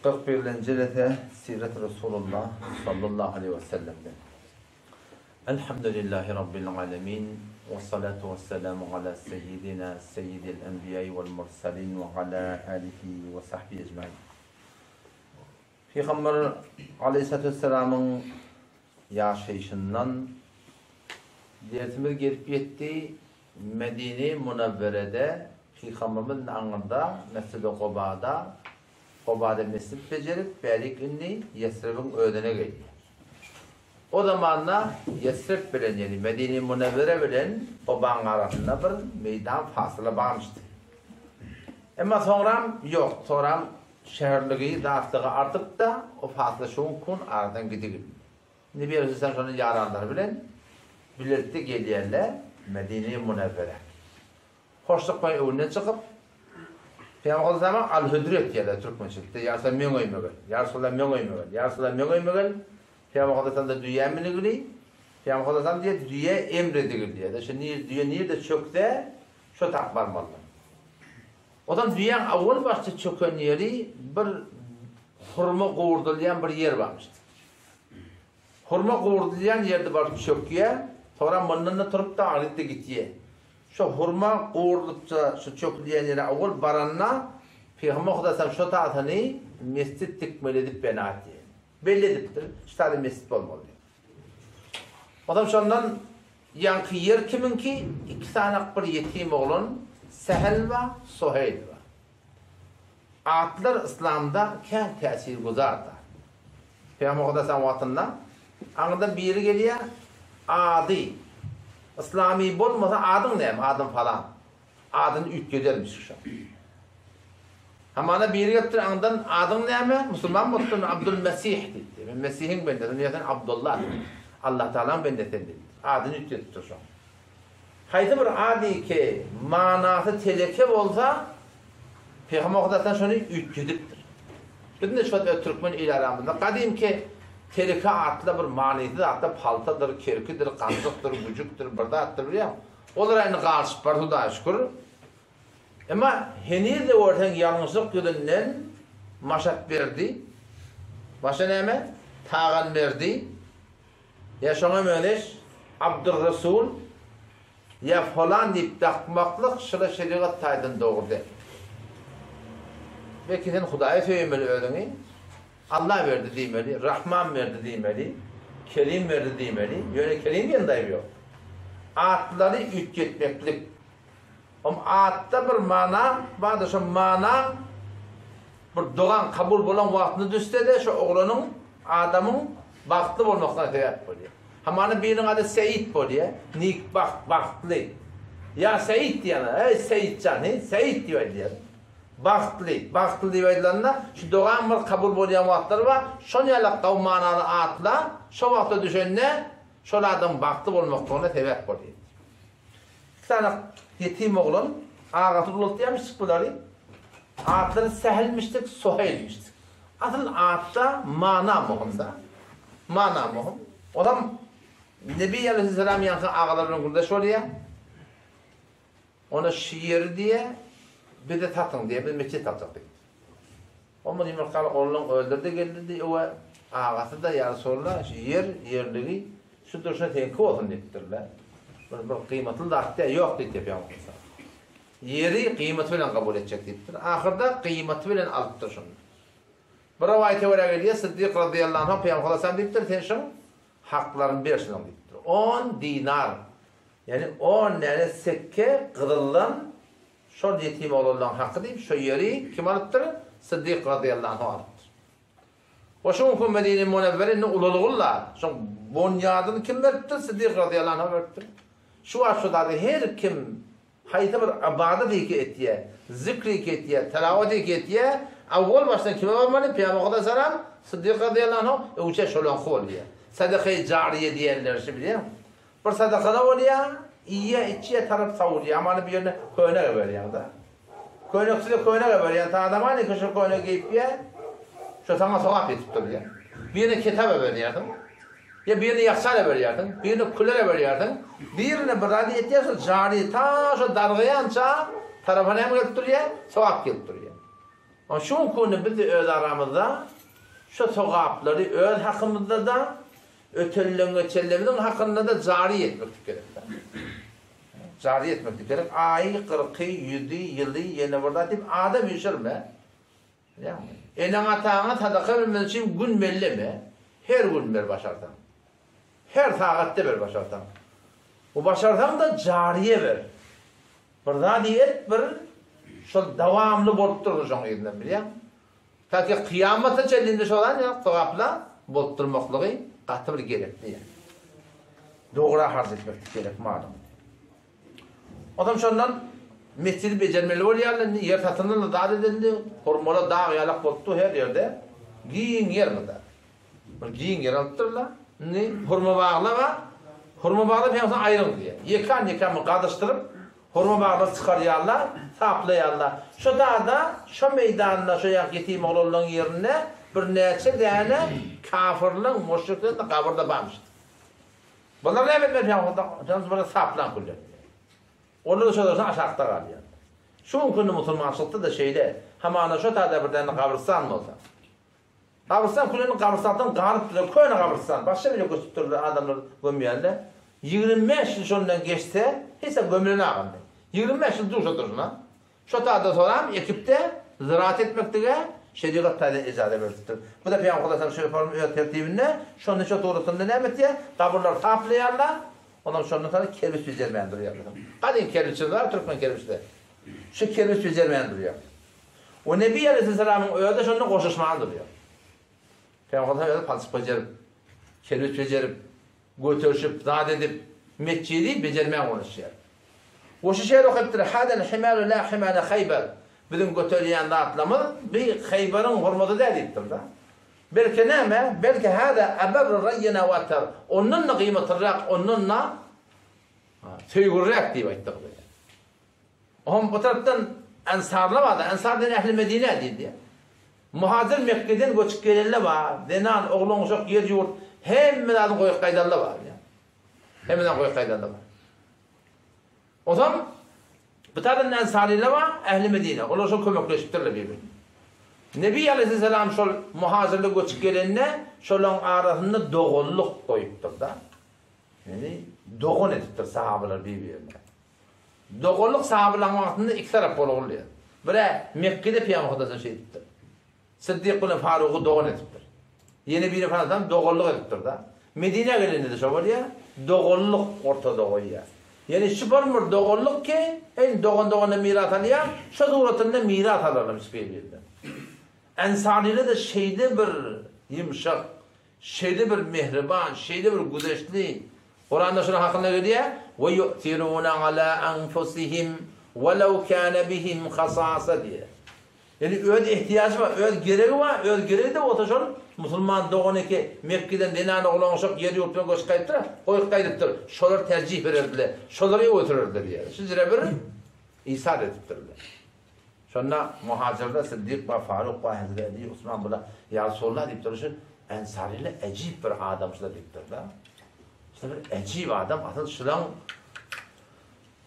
41-nji lese Siret Resulullah sallallahu aleýhi we sellemden. Elhamdülillahi Rabbil alemin we salatu we selamu ala seyyidina seyyidil enbiýai wal mursalin we ala alihi we sahbihi ecmain. Pygamber aleýhissalatu wessalamyň ýaşaýşyndan dersimiz gelip ýetdi. Medine-i Munawwerede Pygamberimiz aňyrda Mesjidi Gubada, Gubada mesjit bejerip, bärik indi Ýesribiň özüne gelýär. O zamanda Ýesrib bilen, ýagny Medine-i Munawwere bilen Gubaň arasynda bir meýdan fasyla barmyşdy. Emma soňram ýok, soňram şäherligi, zatlygy artyp-da, o fasyla şu gün kun aradan gidigildi. Nebi Aleyhisselam şonuň ýaranlary bilen bilelikde gelýärler Medine-i Munewwerä. Hoşluk bilen öňünden çykyp, Pygamber Aleyhisselama al-hödür etýärler türkmençilikde, Ýa Resulallah meň öýüme gel, Ýa Resulallah meň öýüme gel, Ýa Resulallah meň öýüme gel. Pygamber Aleyhisselam-da düýä münigli, Pygamber Aleyhisselam diýýär, düýä emr edigil diýýär. Şu düýe nirde çökse, şo tap barmalydyr. Ozal düýäň owal başda çöken ýeri bir hurma gowurdylýan bir ýer barmyşdy. Hurma gowurdylýan ýerde baryp çökýär, soňra mundan-da turup-da aňryk-da gitýär. Şo hurma gowrulypja şu çökülýän ýere owal baranda Pygamber Hudaýtaala şo taýyny mesjit dikmeli edip bina etýär. Belli edipdir, şu taýda mesjit bolmaly diýip. Onsoň şondan ýaňky ýer kimiňki, iki sanak bir ýetim oglan Sähel bar, Soheýl bar. Atlar yslamda kän täsir güzarda. Pygamber Hudaýtaala wagtynda aňyrdan biri gelýär, ady yslamy bolmasa adyň näme, adym falan. Adyny üýtgedermiş şo. Hamana biri gelipdir aňyrdan adyň näme, musulman bolupdyr, Abdul Mesih diýipdir. Men Mesihiň bendesi, ýa sen Abdullah diýipdir. Allah Tagalaň bendesi sen diýipdir. Adyny üýtgedipdir şo. Haýsy bir ady-ki manasy teleke bolsa, Pygamber Hudaýdan şony üýtgedipdir. Bizde şu wagt türkmen il aramyzda gadymky teleke atly bir manysyz atlar paltadyr, kerkidir, ganjykdyr, güjükdir, bir zatdyr bilýäňmi? Olar indi galyşyp bar Hudaýa şükür. Emma heniz-de görseň ýalňyşlyk ýüzünden Maşatberdi, başga näme? Taganberdi, Ýa şoňa meňzeş Abdurresul ýa falan diýip dakmaklyk şyla şerigat taýdan dogry däl. Belki sen Hudaýa söýmeli özüňi, Alla berdi diýmeli, Rahman berdi diýmeli, Kerim berdi diýmeli, ýöne Kerim diýen daýy ýok. Atlary üýtgetmeklik. Om atda bir mana bardyr, şo manaň bir dogaň kabul bolan wagtyna düşse-de şo oglanyň, adamyň bagtly bolmasyna sebäp bolýar. Hamana biriniň ady Seýit bolýar, nikbagt, bagtly. Ýa Seýit diýýärler, eý Seýit jan, he, Seýit diýip aýdylýar. Bagtly, bagtly diýip aýdylanda şu dogaň bir kabul bolýan wagtlary bar, şon ýalak gawy manaly atlar şo wagta düşende şol adamyň bagtly bolmaklygyna sebäp bolýar. Iki sany ýetim oglan, agasy ulaltýarmyşdyk bulary. Atlary Sähelmişdik, Soheýlmişdik. Asyl atda mana möhüm-da. Mana möhüm. Olam Nebi aleýhissalam ýaňky agalar bilen gürleş bolýar. Ona şu ýeri diýýär, bize satyň diýýär, biz metjit saljak diýip. Omar ýumurtgaly oglunyň özleri-de geldi öe, agasy-da, Ýa Resulallah, şu ýer, ýerligi şu durşuna seňki bolsun diýipdirler. Bir, bir gyýmatly zat däl, ýok diýipdir Pygamber aleyhissalam. Ýeri gyýmaty bilen kabul etjek diýipdir. Ahyrda gyýmaty bilen alypdyr şuny. Bir rowaýata görä gelýär, Syddyk razyýallahu anh Pygamber aleyhissalam diýipdir, sen şuň haklaryny ber şunuň diýipdir. On dinar, ýagny on däne sekke gyzyldan Şol ýetim oglanlaň haky diýip şo ýeri kim alypdyr? Syddyk razyýallahu anhu alypdyr. We şu günki Medine Munewwere indi ulalygylla şoň bonýadyny kim beripdir? Syddyk razyýallahu anhu beripdir. Şu wagt şu zady her kim haýsy bir ybadat iki etýär, zikr iki etýär, tilawat iki etýär, awwal başdan kime barmaly? Pygamber aleyhissalam, Syddyk razyýallahu anhu, öwçe şolaňky bolýar. Sadakaýy jariýe diýenleri şu bilýäňmi? Bir sadakada bolýa, iýýä, içýä, tarap sowulýa. Hamana bir ýerine köýnek äberýäň-de. Köýneksize köýnek äberýäň, tadamany ki şo köýnegi geýip ýa, şo saňa sogap ýetip durýa. Birine kitap äberýärsiň, ýa birine ýahşar äberýärsiň, birine küler äberýärsiň, birine bir zat ýetýär, şo jary ta şo dargaýança tarapa näme gelip durýa? Sogap gelip durýa. Şu günki biz öz aramyzda şu sogaplary öz hakymyzda-da, ötenleň-geçenlerimiziň hakynda-da jary etmeklik gerek. Jary etmeklik gerek. Aýy, kyrky, ýüzi, ýyly, ýene bir zat diýip adam üýşürme. Bilýäňmi? Eneň-ataňa sadaka bermek üçin gün belleme. Her gün ber başarsaň. Her sagatda ber başarsaň. Bu başarsaň-da jaryýe ber. Bir zady et bir şol dowamly bolup dursun şoň yzyndan bilýäňmi? Ta ki kyýamata çenli indi şol zat ýa sogapla bolup durmaklygy gaty bir gerekli ýa. Dogra harç etmeklik gerek malyňy. Onsoň şondan mesjidi bejermeli bolýarlar indi ýer satyn alyndy zat edildi hurmala dag ýalak bolupdy her ýerde giň ýer bu da. Bir giň ýer alypdyrlar. Indi hurma baglar bar. Hurma baglary hem soň aýryň diýýär. Ýekan-ýekan bir gazyşdyryp, hurma baglary çykarýarlar, saplaýarlar. Şo dagda, şo meýdanda, şo ýaňky ýetim oglanlaryň ýerinde birnäçe däne kafirleň, müşrikleriň gabyry-da barmyş. Bular näme etmeli ýa bular saplaň küllerini. Olar-da şo durşuna aşakda galýar. Şu günki günde musulmançylykda-da şeýle. Hamana şo taýda bir däne gabrystan bolsa. Gabrystan küleni gabrystandan galypdyr, köne gabrystan. Başga bir ýere göçüpdirler, adamlar gömýärler. 25 ýyl şondan geçse, hiç zat gömülenok indi. 25 ýyl dur şo durşuna. Şo taýda soram ekip-de, zyraat etmeklige şerigat taýdan ijaza beripdir. Bu-da Pygamber Hudaýam şeýle forma öz tertibinde, şonda şo dogrusynda näme etýär? Gabyrlary saplaýarlar, onam şondan soň kerpiç bejermän durýarlar. Gadym kerpiçler bar, türkmen kerpiçleri. Şu kerpiç bejermän durýar. We Nebi aleýhissalamyň özi şonda goşuşman durýar. Pygamber özi palçyk bejerip, kerpiç bejerip, göterişip, zat edip, metjidi bejermän goşuşýar. We şu şeýle okaýypdyr, Hadal himalu la himala Haýbar. Biziň göterýän zatlarymyz bi Haýbaryň hurmasy däl diýipdir-de. Belki näme? Belki hada abarru raýyna we athar. Ondan-da gyýmatlyrak, ondan-da söýgüliräk diýip aýtdyk. Oňam bu tarapdan ensarlar bardy. Ensar diýen ähli Medine diýildi. Muhajir Mekgeden göçüp gelenler bar. Zenan, oglan-uşak, ýer-ýurt hemme zadyny goýup gaýdanlar bar. Hemme zadyny goýup gaýdanlar bar. Onsoň bu tarapdan ensarylar bar, ähli Medine. Olar şol kömekleşipdirler bir-birine. Nebi aleyhisselam şol muhajirler göçüp gelende şolaryň arasynda doganlyk goýupdyr-da. Ýani dogan edipdir sahabalar bir-birine. Doganlyk sahabylaryň wagtynda iki tarap bolgulýar. Birä Mekgede Pygamber Hudaýdan şeýdipdir. Syddyk bilen Farugy dogan edipdir. Ýene biri Farugan doganlyk edipdir-da. Medinä gelende-de şo bolýar, doganlyk ortada goýýar. Ýani şu bir bir doganlyk ki, indi dogan dogandan miras alýar, şo suratynda miras alarlar bir-birinden. Ensarylar-da şeýle bir ýumşak, Şeýle bir mähriban, şeýle bir güzeştli. Kuranda şunuň hakynda gelýär, Ve yu'thirune ala anfusihim velev kâne bihim hasasa diýýär. Ýöne öz ehtiýajy bar, öz geregi bar, öz geregi-de bolsa şol musulman dogany ki Mekgeden zenan oglan uşak ýer-ýurt bilen göçüp gaýdypdyr, goýup gaýdypdyr, şolar terjih bererdiler, şolary öňe sürerdiler diýýär. Şujra bir isar edipdirler. Şonda muhajirler Siddik bar, Faruk bar, Hezreti Eli, Osman bular, Ýa Resulallah diýipdir, şu Ensarylar ejip bir adam şular diýipdir-de. Şular bir ejip adam, asyl şulaň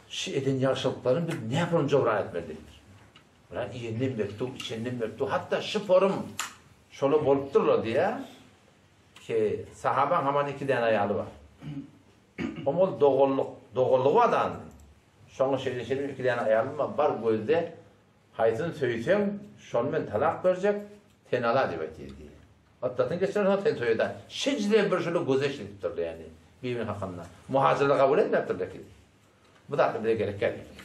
şu eden ýagşylyklaryny biz näpürüm jobran etmeli diýipdir. Bular iýenden mektup, içenden mektup, hatda şu forum şola bolupdyrlar diýýär. Ki sahabaň haman iki däne aýaly bar. Oň ol doganlyk, doganlygy bar da. Şoňa şeýle şeýle iki däne aýalym bar, bar gözle, haýsyny söýseň, şony men talak berjek, sen ala diýip aýtýar diýýär. Ytdatyny geçiren soň sen söýe da. Şeýle bir şeýle gözeş edipdirler ýagny bir-biriniň hakynda. Muhajirler kabul etmepdirler ki. Bu zatlar bize gerek däl diýipdirler.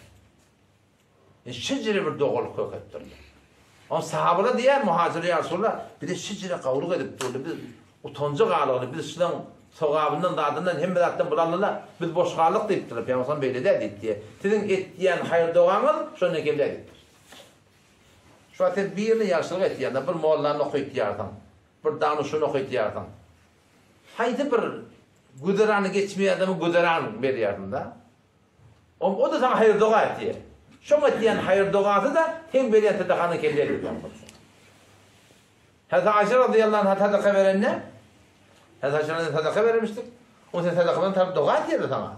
Şejere bir dogalyk köketdirler. Oň sahabalar diýýär, muhajirler ýa Resulallah, bize şejere gawulyk edip durdy, biz utanja galygly, biz şulaň sogabyndan, zadyndan, hemme zatdan bulaldylar, biz boş galdyk diýipdirler. Pygamber sallam beýle däl diýipdir. Siziň etýän haýyr-dogaňyz şondan kem däl diýipdir. Şu wagt sen birine ýagşylyk etýäň, bir mollany okytýarsyň, bir danuşyny okytýarsyň. Haýsy bir güzerany geçmeýän adama güzeran berýärsiň-de. O-da saňa haýyr-doga etýär. Şoň etýän haýyr-dogasy-da seň berýän sadakaňdan kem däl diýip bolsa. Hazreti Aýşe razyýallahu anha sadaka berende, Hazreti Aýşe razyýallahu sadaka bermişdik. O sen sadakadan tarap doga etýär saňa.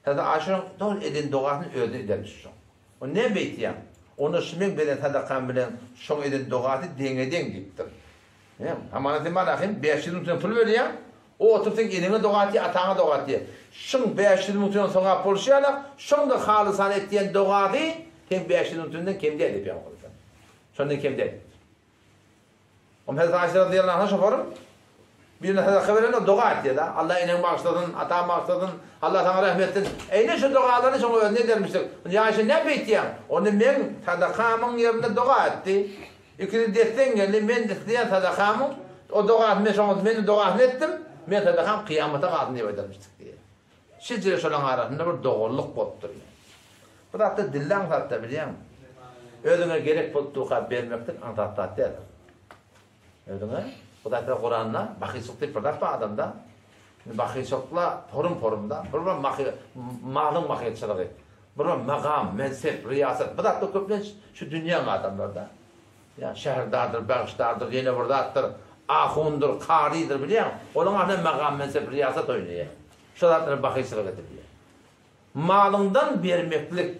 Hazreti Aýşe doly eden dogasyny özüne edermiş şoň. O ne beýtýäň? Onda şu meň beren sadakam bilen şoň eden dogasy deňe-deň diýipdir. Hem, hamana sen maňa hem 500 müňden pul berýäň, o oturyp seň eneňe doga etýär, ataňa doga etýär. Şuň 500 müňden sogap bolşy ýalak, şoň-da halysan etýän dogasy seň 500 müňden kem däl diýip ýaňky. Şondan kem däl. Oňa Hezreti Aýşe razyýallahu anha şofaryň birine sadaka berende doga etýär-de, Allah eneňi bagyşlasyn, ataňy bagyşlasyn, Allah saňa rehmet etsin. Eýne şu dogalary şoňa özüne edermişdik. Indi Aýşe näme beýtýäň? Onda meň sadakamyň ýerinde doga etdi. Ikisi desseň geldi, men isleýän sadakamyň o dogasyny men şoňa men dogasyny etdim, men sadakam kyýamata galsyn diýip aýdarmyşdyk diýýär. Şejere şolaň arasynda bir doganlyk bolupdyr. Bu zatlar dilde aňsat-da bilýäňmi? Özüňe gerek bolup durka bermeklik aňsat zat däl. Özüňe Hudaý Tagala Kuranda bahylçylyk diýip bir zat bar adamda. Indi bahylçylykla porum-porumda bir bir mahy malyň bahylçylygy, bir bir magam, mensep, riýasat bu zatlar köplenç şu dünýäň adamlarda. Ýa şäherdardyr, bagşdardyr, ýene bir zatdyr, ahundyr, karydyr bilýäň, olaň arasynda magam, mensep, riýasat oýnaýar. Şo zatlara bahylçylyk edilýär. Malyňdan bermeklik.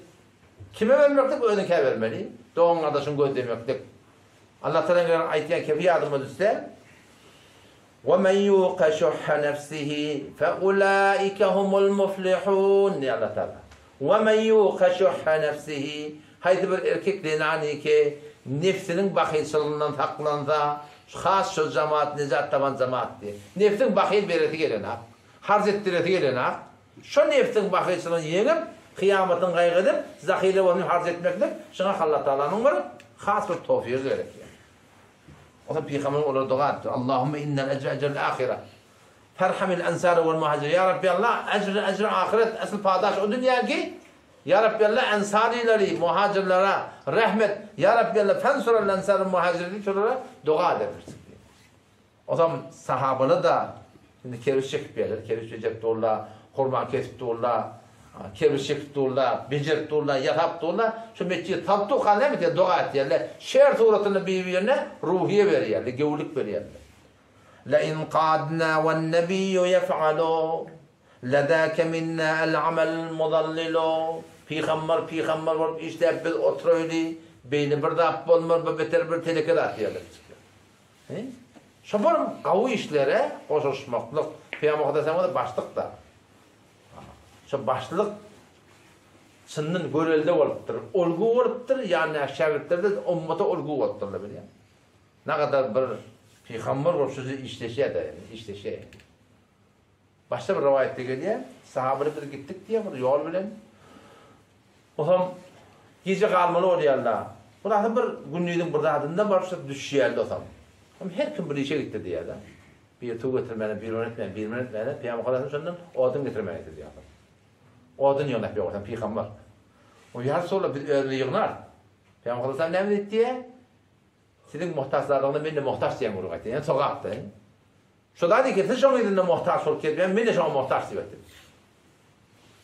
Kime bermeklik? Özüňkä bermeli. Dogan-gardaşyňy gözlemeklik. Allah Tagala eger aýtýan kefi ýadyma düşse, Ve men yuqa şuhha nefsihi fe ulaike humul muflihun diýýär Allah Tagala. Ve men yuqa şuhha nefsihi haýsy bir erkek zenanyky nefsiniň bahylçylygyndan saklansa, has şo jamaat nejat tapan jamaat diýýär. Nefsiň bahyl beresi gelenak, harç etdiresi gelenak. Şo nefsiň bahylçylygyny ýeňip, kyýamatyň gaýgy edip, zahile bolsun harç etmeklik, şuňa Allah Tagalanyň bir has bir towfygy gerek. Onsoň pygamber olara doga etdi. Allahümme innel ecre ecrel ahire. Ferhamil ensare wel muhacir. Ýa Rabbi Allah, ecre ecre ahiret, esl padaş o dünýäki. Ýa Rabbi Allah, ensarileri, muhacirlere rehmet. Ýa Rabbi Allah, fensurel ensare muhacir diýip şolara doga ederdik. Onsoň sahabalar-da indi kerwiç çekip berler, kerwiç bejerip durlar, hurma kesip durlar, kerwiç çekip durlar, bejerip durlar, ýasap durlar. Şu metjidi salyp durka näme etýär? Doga etýärler. Şer suratynda bir-birine ruhiýe berýärler, gewlik berýärler. La in qadna wan-nabiyyu yef'alu la-zaka minna al-amal muzallilu. Pygamber pygamber bolup işläp biz oturaýly, beýle bir zat bolmaz, bu beter bir teleke zat diýerler. Şo bir gawy işlere goşulyşmaklyk, Pygamber Mukaddes bolsa başlykda. Şo başlyk çyndan görelde bolupdyr, olgu bolupdyr, ýa-da şägirtler-de ummata olgu bolupdyrlar bilýän. Nagadar bir pygamber bolup şu işleşýär-de, işleşýär. Başga bir rowaýatda gelýär, sahabalar biz gitdik diýýär bir ýol bilen. Otam gije galmaly bolýarlar. Bular bir gündiziň bir zadynda baryp şu düşýärler otam. Hem her kim bir işe gitdi diýýärler. Bir suw getirmäne, bir ony etmäne, bir muny etmäne, Pygamber Muhammed şondan odun getirmäne gitdi diýýär. Odun ýygnap ýok, pygamber. O ýa Resulallah biz özümiz ýygnar. Pygamber Muhammed näme diýdi diýýär? Siziň muhtaçlaryňyza men-de muhtaç diýen gürrüň aýtdy. Ýani sogapdy. Şo zat eken, siz şoň yzynda muhtaç bolup gezmeýäň, men-de şoňa muhtaç diýip aýtdym.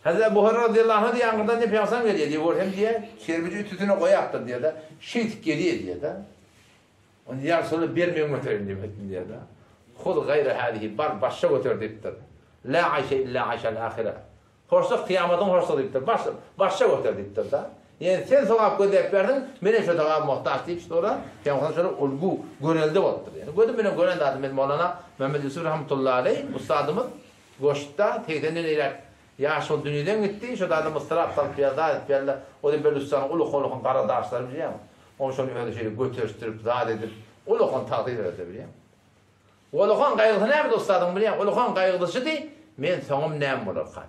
Hezreti Ebu Hureyre razyýallahu anhu diýýär, aňyrdan diýýär, Pygamberimiz gelýär diýýär, görsem diýýär, kerpiji üstüne goýapdyr diýýär-de, şeýdip gelýär diýýär-de. Ony ýa Resulallah ber men götereýin diýip aýtdym diýýär-de. Huz gaýra hâzihi, bar başga göter diýipdir. Lâ aýşe illâ aýşel âhire. Hoşluk kyýamatyň hoşlugy diýipdir. Baş, başça göter diýipdir-de. Ýöne sen sogap gözläp berdiň, menem şo sogaba muhtaç diýip şolara Pygamberimiz şolara ulgu, görelde bolupdyr. Ýani gözüm bilen gören zadym men Mowlana Mehmet Ýusuf rahmetullahi aleý ussadymyz Goşda segsenden eýläk ýaş bolup dünýeden gitdi. Şo zada ysrap salyp ýa zat edip ýa-da o da Belüstanyň uly-uly gara daşlary bilýäňmi? Ony şony özi şeýle göterişdirip zat edip uly-uly tagzym ederdi bilýäňmi? Uluhan gaýgysy näme ussadyň bilýäň, Uluhan gaýgysyşydy, men soňum näme bolarka?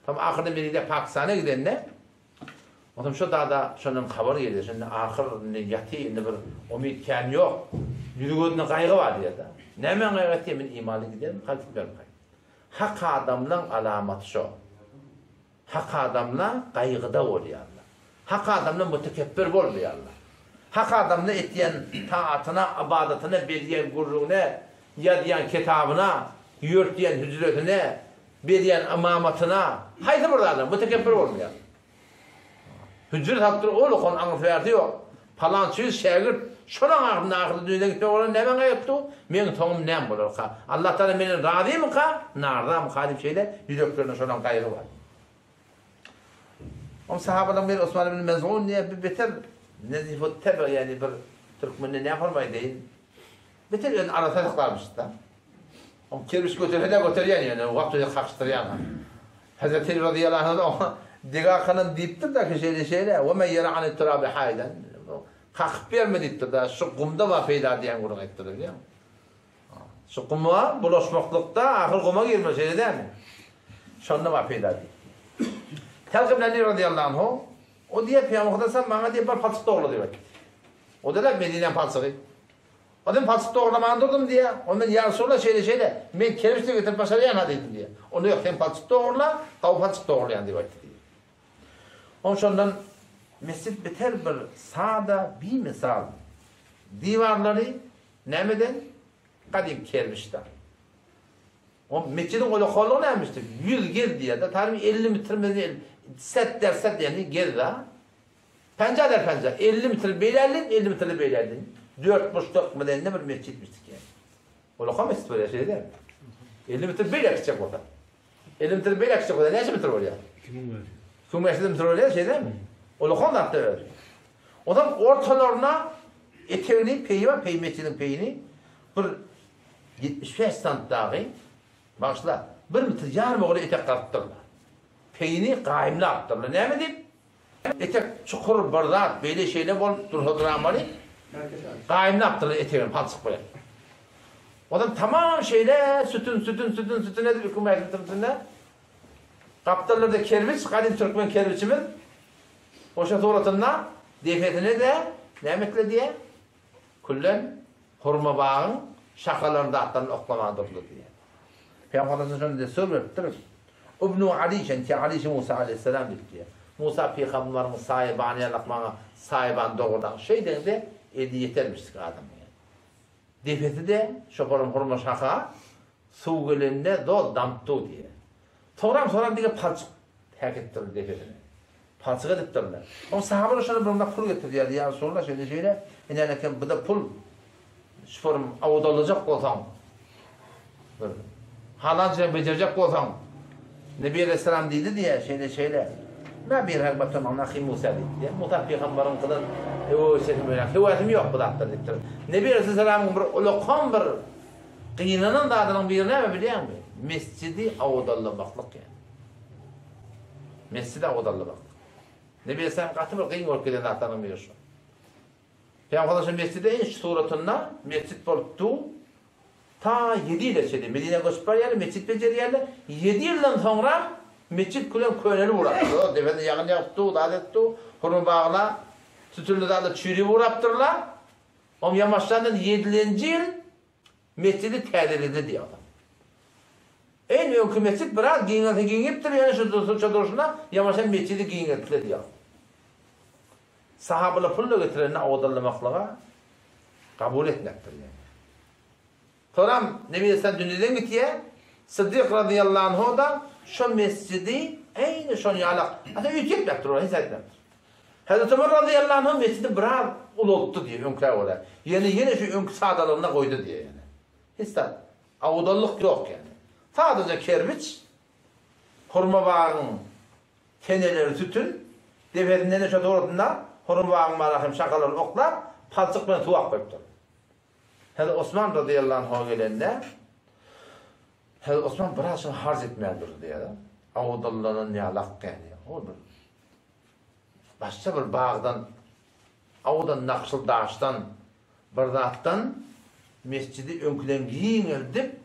Soň ahyrda men ide Pakistana gidende, onsoň şo dada şondan habar gelýär, şonda ahyr indi ýaty, indi bir umyt kän ýok, ýüzi gözünde gaýgy bar diýýär-de. Nämäň gaýgy etýär, men imanly giderin, haly gitmerin. Hak adamlaň alamaty şo. Hak adamlar gaýgyda bolýarlar. Hak adamlar mütekepbir bolmaýarlar. Hak adamlar etýän taatyna, ybadatyna, berýän gürrüňine, ýazýan kitabyna, ýörtýän hüjresine, berýän ymamatyna, haýsy bir zada mütekepbir bolmaýarlar. Hüjre salyp duran ol okan aňyrsy-bärsi ýok. Palançy ýüz şägirt, şolaň ahyrynda ahyrda dünýeden gitmek bolan nämäň gaýgypdy? Meň soňum näme bolarka? Allatagala menden razymyka, narzamyka diýip şeýle ýüreklerinde şolaň gaýgy bar. Oň sahabalaryň biri Osman ibn Mez'un diýen bir beter. Nezifut tebg ýagny bir türkmende näme forma aýdaýyn? Beter özüni arassa saklarmyş-da. Oň kerpiç göterse-de göterýän ýöne wagt özi kakyşdyrýan. Hazreti Ali razyýallahu anh oňa dega kanan diýipdir-de ki şeýle şeýle we men ýera anit turabi haýdan kakyp berme diýipdir-de şu gumda bar peýda diýen gürrüň aýtdyr bilýäňmi? Şu guma bulaşmaklykda ahyr guma girmeli şeýle dälmi? Şonda bar peýda diýip. Talha ibn Ali razyýallahu anhu o diýýär Pygamber Hudaý maňa diýip bir palçyk dogla diýip aýtdy. O da Medinäň palçygy. O men palçyk doglaman durdum diýýär. O men ýa Resulallah şeýle şeýle, men kerpiç-de getirip başarýan-ha diýdim diýýär. Onda ýok, sen palçyk dogurla, gawy palçyk dogurlaýan diýip aýtdy diýýär. Oň şondan mesjit biter bir sada, bimisal. Diwarlary nämeden? Gadym kerpiçden. O mesjidiň ulakanlygy nämişdir? 100 gez diýýär-de, tarymy 50 metr mezi set der set ýagny gez-de. Penja der penja, 50 metr beýläldin, 50 metr beýläldin. Dört burçluk medende bir mesjitmişdik ýagny. Ulakan mesjit bolýar şeýle dälmi? 50 metr beýle kiçjek bolsa. 50 metr beýle kiçjek bolsa näçe metr bolýar? 2500. 2500 metr bolýar şeýle dälmi? Ulakan zatda özi. Ondan ortalaryna etegini peýi bar, peý mesjidiň peýini bir 75 sant dagy bagyşla, bir metr ýarym ogry etek gazypdyrlar. Peýini gaýymlapdyrlar. Näme diýip? Etek çukur bir zat beýle şeýle bolup dursa duramaly. Gaýymlapdyrlar etegini palçyk bilen. Ondan tamam şeýle sütün sütün sütün sütün edip iki metr üstünde gapdallarda kerpiç, gadym türkmen kerpiçimiz. Oşa suratynda depesine-de näme etdiler diýýär? Küllen hurma bagyň şahalaryny zatlaryny oklaman durdy diýýär. Pygamberimiz şonda dessur beripdir. Ibnu Alişen ki Alişi Musa aleyhisselam diýip diýýär. Musa pygambaryň saýbany ýalak maňa saýban dogurdan şeýdeňde eli ýetermişdik adam diýýär. Depesi-de şoparyň hurma şaha suw gelende zol damypdy diýýär. Soňram soňram diňe palçyk häketdirdi depesine. Palçyk edipdirler. Oň sahabalar şonda bir munda pul getirýärdi. Ýa Resulallah şeýle şeýle, inen eken bu-da pul. Şuforym awdalajak bolsaň, bir halal jem bejerjek bolsaň, Nebi aleyhisselam diýdi diýýär, şeýle şeýle. Mä bir ragbatun an ahi Musa diýdi diýýär. Musa pygambaryň kylan höwesini bilen höwesim ýok bu zatlar diýipdir. Nebi aleyhisselamyň bir ulakan bir gynanan zadynyň biri näme bilýäňmi? Mesjidi awdallamaklyk ýa. Mesjidi awdallamaklyk. Nebi aleyhisselam gaty bir gyn görüp giden zatlarynyň biri şu. Pygamber şu mesjide iş suratynda mesjit bolup du ta 7 ýyla çenli Medinä göçüp barýarlar, mesjit bejerýärler. 7 ýyldan soňra mesjit külen könelip urapdyr. Depesine ýagyn ýagyp du, zat edip du, hurma bagla, sütünli zatlar çüýrüp urapdyrlar. Oň ýamaşdandan ýedilenji ýyl Mesjidi täzeledi diýýär adam. En öňki mesjit biraz giňelse giňipdir, ýöne şu durşuna durşuna ýamaşan mesjidi giňeltdi diýýär. Sahabalar pulla getirende odallamaklyga kabul etmekdir ýaly. Soram Nebi Aleyhisselam dünýeden gitýär. Siddik razyýallahu anhu da şo mesjidi eýni şon ýalak, ata üýtgetmekdir, hiç aýtmapdyr. Hezreti Ömer razyýallahu anhu mesjidi biraz ulaltdy diýýär öňkä görä. Ýöne ýene şu öňki sadalygynda goýdy diýýär ýöne. Hiç zat awdallyk ýok ýöne. Sadaja kerpiç, hurma bagyň seneleri sütün, depesinden-de şo suratynda hurma bagyň marahym şahalaryny oklap, palçyk bilen suwap goýupdyr. Hezreti Osman razyýallahu anhu gelende, Hezreti Osman biraz şuny harç etmän durdy diýýär. Awdallanan ýalak ýaly. Ol bir Başga bir bagdan, owadan nakşly daşdan bir zatdan mesjidi öňküden giňeldip,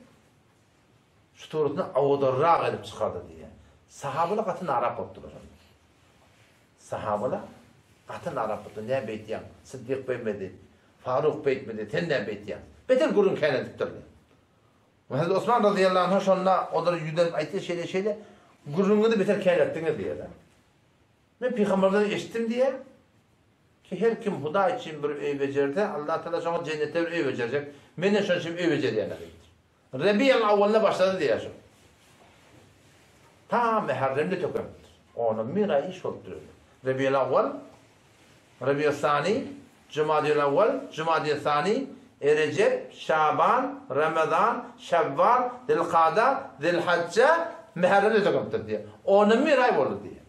şu suratyny owadanrak edip çykardy diýýär. Sahabalar gaty narap bolupdyrlar şonda. Sahabalar gaty narap bolupdyr. Näme beýtýäň? Siddik beýmedi, Faruk beýtmedi, sen näme beýtýäň? Beter gürrüň kän edipdirler. Hezreti Osman razyýallahu anhu şonda olara ýüzlenip aýtdy, şeýle şeýle gürrüňiňizi beter kän etdiňiz diýýär. Men pygamberden eşitdim diýýär, ki her kim Hudaý üçin bir öý bejerse, Allah Tagala şoňa jennetde bir öý bejerjek. Men-de şonuň üçin öý bejerýän diýipdir. Rebiýal awwalda başlady diýýär şu. Ta Muharremde tökenipdir. Ondan bir aý iş bolupdyr. Rebiýal awwal, Rebiýal sani, Jumadil awwal, Jumadil sani, Erejep, Şaban, Ramazan, Şewwal, Zilkada, Zilhajja, Muharremde tökenipdir diýýär. Ondan bir aý boldy diýýär.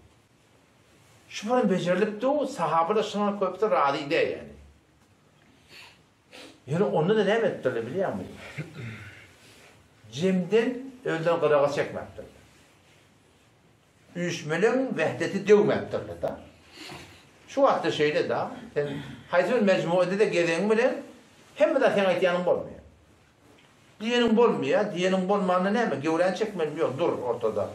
Şu bilen bejerilip dur, sahabalar şuňa köpüsi razy däl ýani. Ýöne onda-da näme edipdirler bilýäňmi? Jemden özlerini gyraga çekmäpdirler. Üýşmeleň wehdeti döwmäpdirler-de. Şu wagtda şeýle-de, sen haýsy bir mejmuada-da gezegiň bilen hemme zat seň aýtýanyň bolmaýar. Diýeniň bolmaýar, diýeniň bolmanda näme, göwräni çekmelimi ýok, dur ortada.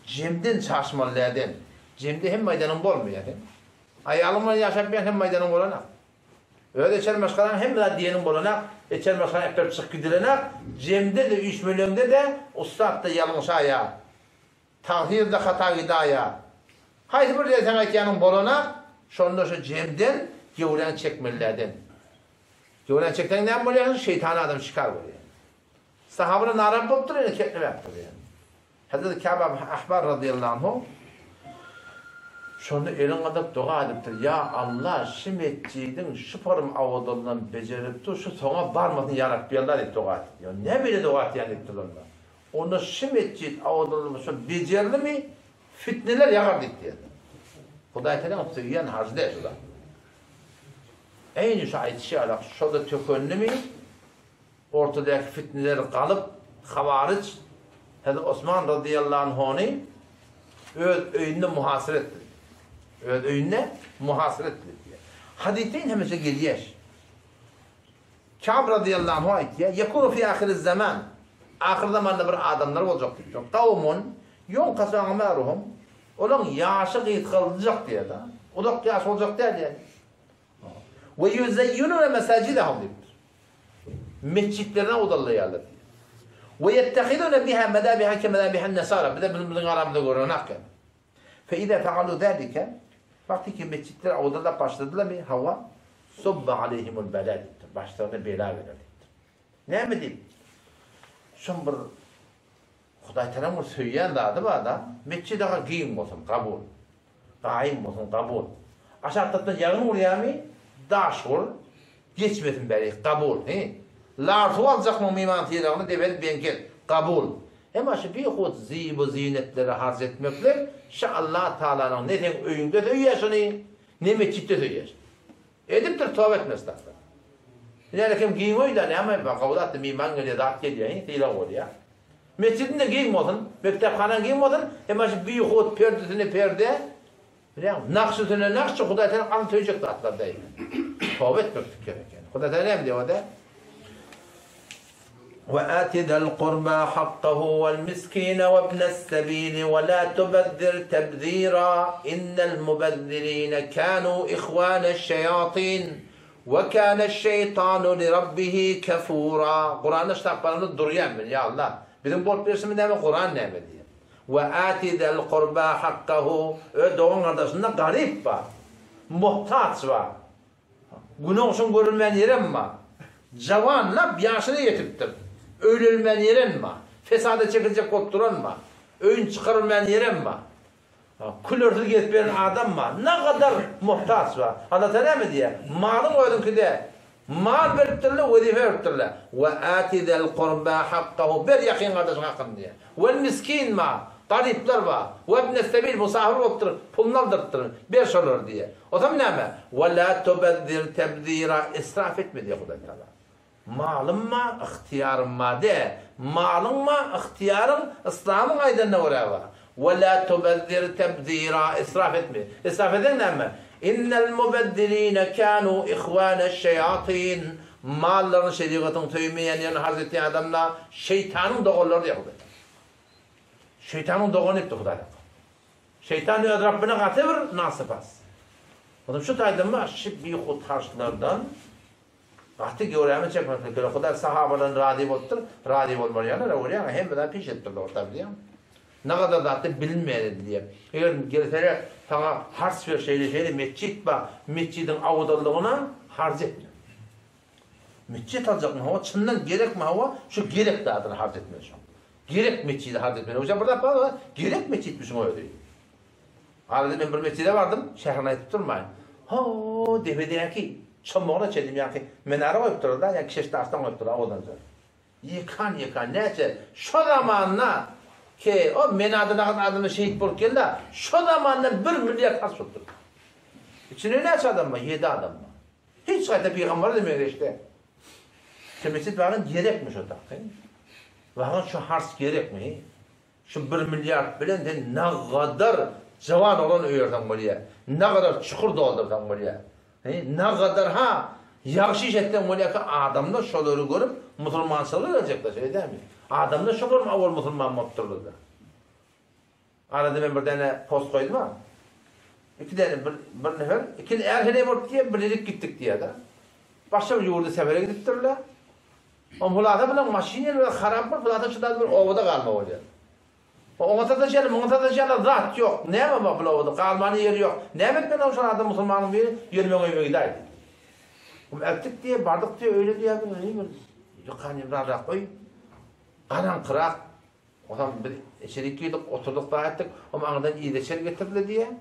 Jemden çaşmaly däden. Jemde hemme aýdanyň bolmaýar seň. Aýalyň bilen ýaşap ýören hemme aýdanyň bolanak. Öz içeri maşgalaň hemme zat diýeniň bolanak, içeri maşgalaň äpberip çykyp gidilenak, jemde-de, üýşmeleňde-de ussat-da ýalňyşaýar. Tagsyr-da hata gidaýar. Haýsy bir ýerde seň aýtýanyň bolanak, şonda şu jemden göwräňi çekmelilerden. Göwräňi çekseň näme bolýar? Şeýtan adam şikar bolýar. Sahabalar narazy bolupdyr, ýöne ketlemäpdir ýöne. Hezreti Kâb Ahbar razyýallahu anhu şonda elini galdyryp doga edipdir, Ýa Allah, şu metjidiň şu form awadalyndan bejerip dur, şu soňa barmasyn ýa Rabbi Allah diýip doga etdi. Ýa näme beýle doga etýäň diýipdirler onda. Onda şu metjit awadalyndan şu bejerilimi fitneler ýagar diýipdir. Hudaý Tagalaň söýýän hajy däl şu zat. Eýni şu aýdyşy ýalak, şo-da tökendimi, Ortadaky fitneler galyp, hawaryj Hezreti Osman razyýallahu anhony öz öýünde muhasyr etdi. Öz öýünde muhasyr etdi diýýär. Hadysda indi hemişe gelýär. Kâb razyýallahu anhu aýtýar, Ýekunu fi ahiriz zaman. Ahyr zamanda bir adamlar boljak diýipdir. Kawmun ýunkasu a'maruhum. Olaryň ýaşy gysgaljak diýýär-de. Uzak ýaş boljak däl diýýär. We ýuzeýýinune mesajidahum diýipdir. Metjitlerini odallaýarlar diýýär. We ýettehizune biha mezabiha ke mezabihin nesara. Bize biziň biziň aramyzda görenak ýaly. Fe iza faalu zalika wagty ki metjitleri odallap başladylarmy? Hawa, subba aleyhimul bela diýipdir. Başlaryna bela geler diýipdir. Näme diýip? Şoň bir Hudaý Tagalaň bir söýýän zady bar-da, metjit aga giň bolsun, kabul. Gaýym bolsun, kabul. Aşak tarapdan ýagyn urýarmy, daş ur, geçmesin bärik, kabul. He. Lar suw aljakmyň myman sylagyny debeli beňket, kabul. Emma şu bihut zibu-zinetleri harç etmeklik şu Allah Tagalanyň ne seň öýüňde söýýär şuny, ne metjitde söýýär. Edipdir toba etmesi zatlar. Ine kim giň öýde näme bar gowy zatda myman gelýär zat gelýär hi sylag bolýar. Metjidiň de giň bolsun, mekdephanaň giň bolsun, emma şu bihut perdesine perde, bilýäňmi, nakş üstüne nakş şu Hudaý seni alyp söýjek zatlar däl. Toba etmeklik gerek ýani. Hudaý tagala näme diýýär ode? Ve ati zel kurba hakkahu vel miskine ve ibnes sebili ve la tubezzir tebzira innel mubezzirine kanu ihwaneş şeyatin ve kaneş şeytanu li rabbihi kefura. Kuranda şu tapbalarymyz durýar men ýa Allah. Biziň bolup berşimiz näme Kuran näme diýýär. Ve ati zel kurba hakkahu öz dogan gardaşynda garyp bar. Muhtaç bar. Güneşiň görülmän ýerem bar. Jawanlap ýaşyna ýetipdir. Öýlenmän ýerem bar. Fesada çekiljek bolup duran bar. Öýüni çykarylmaýan ýerem bar. Külersiz gezip ýören adam bar. Nagadar muhtaç bar. Allatagala näme diýýär? Malyň özüňki däl. Mal beripdirler, wezipe beripdirler. We ati zel kurba hakkahu ber ýakyn gardaşyň hakyny diýýär. Wel miskin bar, garyplar bar. We ibnes sebil musafir bolupdyr, puluny aldyrypdyr, ber şolary diýýär. Osam näme? We la tubezzir tebzira israf etme diýýär Hudaý Tagala. Malym bar, ygtyýarym bar de. Malyň bar, ygtyýaryň yslamyň aýdanyna görä bar. We la tubezzir tebzira israf etme. Israf etseň näme? Innel mubezzirine kanu ihwaneş-şeýatin Mallaryny şerigatyň söýmeýän ýerine harç etýän adamlar şeýtanyň doganlary diýýär Hudaý. Şeýtanyň dogany diýipdir Hudaý. Şeýtan öz Rabbine gaty bir nasypas. Onuň şu taýdan bar, şu bihut harçlardan Gaty göwrämi çekmeklik gerek. Hudaý sahabadan razy bolupdyr. Razy bolmaly ýaly görýäňmi, hemme zat piş edipdirler orta bilýäňmi? Nagadar zatda bilinmeýän edilýär. Eger gelseler saňa harç ber şeýle şeýle metjit bar, metjidiň awzallygyna harç etme. Metjit aljakmy hawa, çyndan gerekmi hawa, şu gerek zadyna harç etmeli şoň. Gerek metjide harç etmeli. Oja bir zat bar, gerek metjitmi şuň özi? Arada men bir metjide bardym, şäherini aýdyp durmaýyn. Ho, depedäki çomagyna çenli ýaňky minara goýupdyrlar-da, ýaňky şeş daşdan goýupdyrlar owadanja. Ýykan-ýykan näçe, şo zamanda. Ke, o Menada dagy adamlar şehit bolup geldi, şo zamanda bir milliard harç bolupdyr. Içinde näçe adam bar? Ýedi adam bar. Hiç gaýta pygamber de meňzeş däl. Şu mesjit wagan gerekmi şo taky? Wagan şu harç gerekmi? Şu bir milliard bilen sen nagadar jawan oglan öýerseň bolýar. Nagadar çukur doldursaň bolýar. Nagadar ha ýagşy iş etseň bolýar ki adamlar şolary görüp musulmançylyga geljekler şeýle dälmi? Adamlar şo görüp awal musulman bolupdyrlar. Arada men bir däne post goýdum-a. Iki däne bir bir nefer, iki är heleý bolup diýýär, birlik gitdik diýýär-de. Başga bir ýurda sefere gidipdirler. Oň hulasa bilen maşyn ýeri biraz harap bolup, hulasa şu bir obada galma bolýar. Oňa sataşýarlar, muňa sataşýarlar, zat ýok. Näme bar bul obada? Galmany ýeri ýok. Näme etmeli oň şol adam musulmanyň biri, ýeri meň öýüme gidäý diýdi. Oň ätdik diýýär, bardyk diýýär, öýle diýýär, bir dükan ýeri öý. Garaňkyrak. Onsoň biz içerik girdik, oturdyk zat etdik. Oň aňyrdan iýdeçer getirdiler diýýär.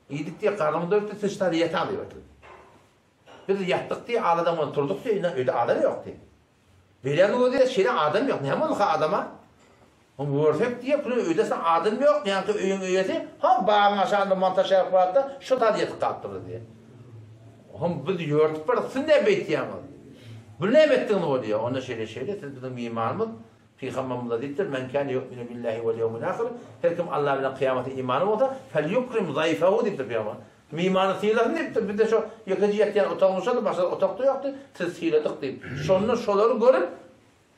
Iýdik diýýär, garnymyz doýupdy, siz şu taýda ýataň diýip aýtdy. Biz ýatdyk diýýär, aladan bilen turduk diýýär, ine öýde adam ýok diýýär. Beýläni gördük diýýär, şeýle adam ýok. Näme bolduka adama? Oň görsek diýýär, küle öýde adam ýok, ýaňky öýüň eýesi, ha bagyň aşagynda montaž ýaryp bardy, şo taýda ýatyp galypdyr diýýär. Oň biz ýörtüp bardyk, siz näme beýtýäňiz? Bu näme etdigiňiz bolýar? Onda şeýle-şeýle, siz biziň myhmanymyz, Pygamberimiz diýipdir, Men kâne yu'minu billahi vel yevmil ahir, her kim Alla bilen kyýamata imany bolsa, felyukrim zayfehu diýipdir pygamber. Mymany sylasyn diýipdir. Bizde şo ýekeje ýatýan otagymyz şoldy, başga otakda ýokdy, sizi syladyk diýip. Şonda şolary görüp,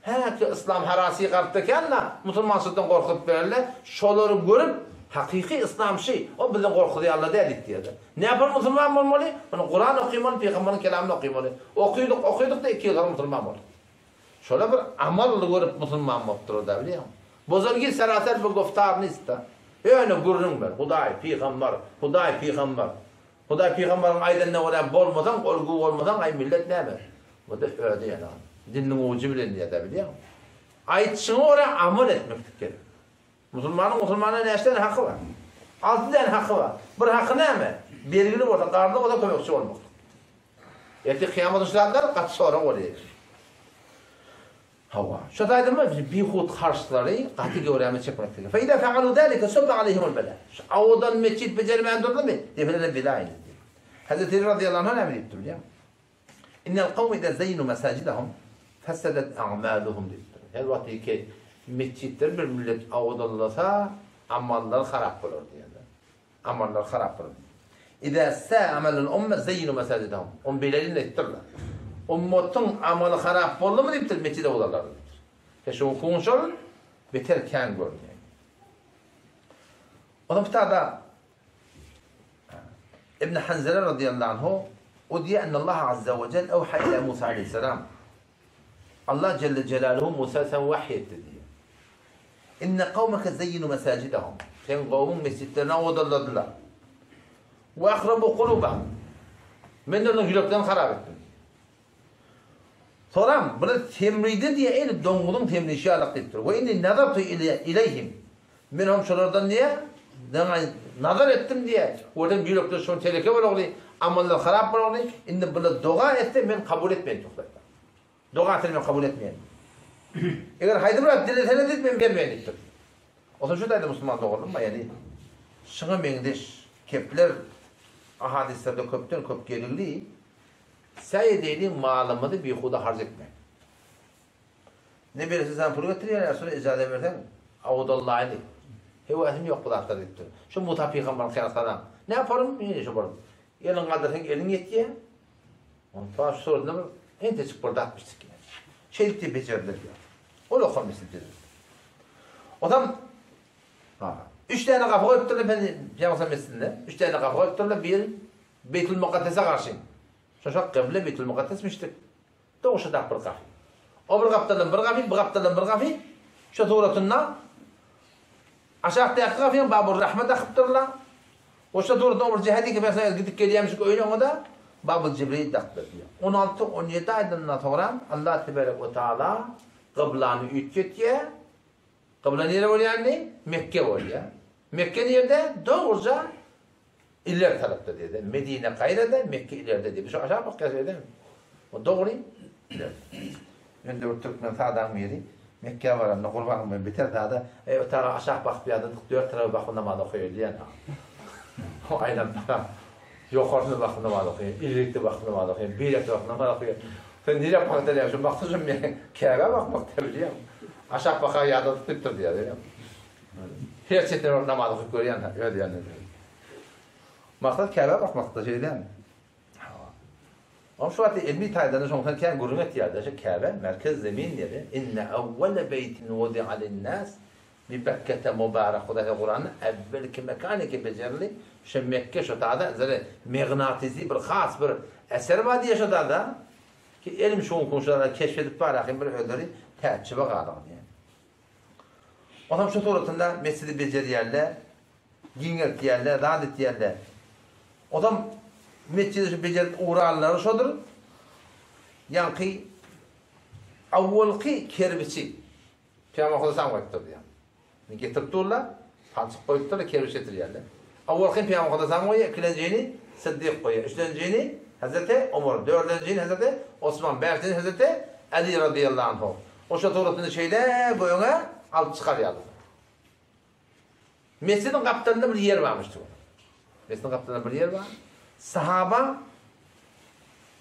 häki yslam harasy garypda ekän-la, musulmançylykdan gorkuzyp berende, şolary görüp, hakyky yslam şy, o bizden gorkuzýanlar däl diýip diýerdi. Näpar musulman bolmaly? Muny Kuran okymaly, pygamberiň kelamyny okymaly. Okydyk, okydyk-da iki ýyl soň musulman bolduk. Şola bir amal görüp musulman bolupdyr-da bilýäňmi? Bozulgi seraser bir goftar nist-da. Ýöne gürrüň ber, Hudaý, pygambar, Hudaý, pygambar. Hudaý pygambaryň aýdanyna görä bolmasaň, olgu bolmasaň, aý millet näme? Bu-da özi ýalan. Diliniň ujy bilen diýýär-dä bilýäňmi? Aýtşyňa görä amal etmeklik gerek. Musulmanyň musulmana näçe däne haky bar? Alty däne haky bar. Bir haky näme? Bergili bolsa, garzly bolsa kömekçi bolmaklyk. Ertir kyýamat şu zatlar gaty sorag bolýar. Hawa. Şu taýdan biz bihut harçlary gaty göwräme çekmek gerek. Fe iza faalu zalika subba aleyhimul bela. Şu awadan metjit bejermän durdumy? Depelerine bela indi. Hazreti Ali radıyallahu anh näme diýipdir bilýäňmi? Innel kawme iza zeýnu mesajidahum fesedet a'maluhum diýipdir. Her wagt ki metjitleri bir millet awadanlasa, amallary harap bolar diýýärler. Amallar harap bolar. Iza sa'a amalul umme zeýnu mesajidahum. On beýle aýtdyrlar. Ummatyň amaly harap boldumy diýipdir, metjide awadanlar diýipdir. Peşew hukugyň şol beter kän görünýär. Onuň kitabda Ibn Hanzala radiyallahu anhu o diýýär, Ennallaha azza we jel ewha ila Musa aleyhisselam. Allah celle celaluhu Musa sen wahy etdi diýýär. Inne kawmeke zeyyinu mesajidahum. Sen gowmuň mesjitlerini owadanladylar. We ahrabu kulubahum. Men olaryň ýüreklerini harap etdim. Soram, bular semridi diýýär, eýle doňňuzyň semrişi ýalak diýipdir. We inni nazartu ileýhim. Men hem şolardan diýýär, nazar etdim diýýär. Görsem ýürekleri şol teleke bolagly, amallar harap bolagly, indi bular doga etse men kabul etmeýin diýipdir. Doga etse men kabul etmeýin. Eger haýsy bir zat dileseler diýip men bermeýin diýipdir. Onsoň şu taýda musulman doganlarym bar, ýagny şuňa meňzeş kepler ahadyslerde köpden köp geligli. Säý edeýliň malymyzy bihuda harç etmäň. Ne berse sen pul getirýär, ýa şony ijaza berseň, awudallaýly. Höwesim ýok bu zatlara diýipdir. Şu Musa pygambaryň kyýaslanam. Ne yaparym? Ine şu bir. Eliň galdyrsaň eliň ýetýär. Onsoň şu suratynda bir entejik bir zat biçdik. Şeýdip diýip bejerdiler diýýär. Ol okan misli diýip. Onsoň ha, üç däne gapy goýupdyrlar ben Pygamber mesjidinde. Üç däne gapy goýupdyrlar. Bir Beýtul Mukaddese garşy. Şoşak gyble Beýtul Mukaddesmişdik. Dogşadak bir gapy. O bir gapdaldan bir gapy, bu gapdaldan bir gapy. Şu suratynda aşakdaky gapyň Babur Rahma dakypdyrlar. Oşa suratynda o bir jähedi ki mesela gidip gelýärmişik öýüne oňa da Babul Jibril dakdyr diýýär. 16-17 aýdan soňra Allah tebarek we taala gyblany üýtgetýär. Gybla nere bolýandy? Mekke bolýar. Mekke nirde? Dogruja Ileri tarapda diýdi. Medine gaýrada, Mekke ileride diýdi. Şu aşak bakýar şeýle. O dogry. Ileride. Indi bir türkmen sadaň biri. Mekgä baranda gurbanyň bilen biter zada, eý otaga aşak bakyp ýadydyk, dört taraba bakyp namaz okaýaly diýen. O aýlanyp bakan, ýokarsyna bakyp namaz okaýar, ilerikde bakyp namaz okaýar, beýlekde bakyp namaz okaýar. Sen nirä bakyp diýýäň, şu maksadym men Käbä bakmak diýip bilýän. Aşak baka ýadadyk diýipdir diýýär. Her çetine baryp namaz okyp görýän öz ýanynda. Maksat Käbä bakmakda şeýdämi? Oň şu wagtda ilmi taýdan şoňdan kän gürrüň etýärler. Şu Käbe merkez zemin ýeri. Inne awwale beýtin wudi'a linnas bi Bekkete mubarak Hudaý Kuranda äwwelki mekan eke bejerildi. Şu Mekke şu tada zere megnatisi bir has bir eser bar diýe şu tada ki elm şu gün şu tada keşf edip bar ahim bir özleri täçjibe galyň diýe. Onam şu suratynda mesjidi bejerýärler, giňeltýärler, zat etýärler. Onam mesjidi şu bejerip ugranlary şodur. Ýaňky awwalky kerbiçi Pygamber Huda sam goýupdyr diýýär. Getirip durlar, palçyk goýupdyrlar, kerbiç getirýärler. Awwalky Pygamber Huda sam goýýar, ikilenjini Siddik goýýar, üçlenjini Hazreti Omar, dördünjini Hazreti Osman, bäşinjini Hazreti Ali radyýallahu anhu. Oşa suratyny şeýle göge alyp çykarýarlar. Mesjidiň gapdalynda bir ýer barmyş diýip. Mesjidiň gapdalynda bir ýer bar. Sahaba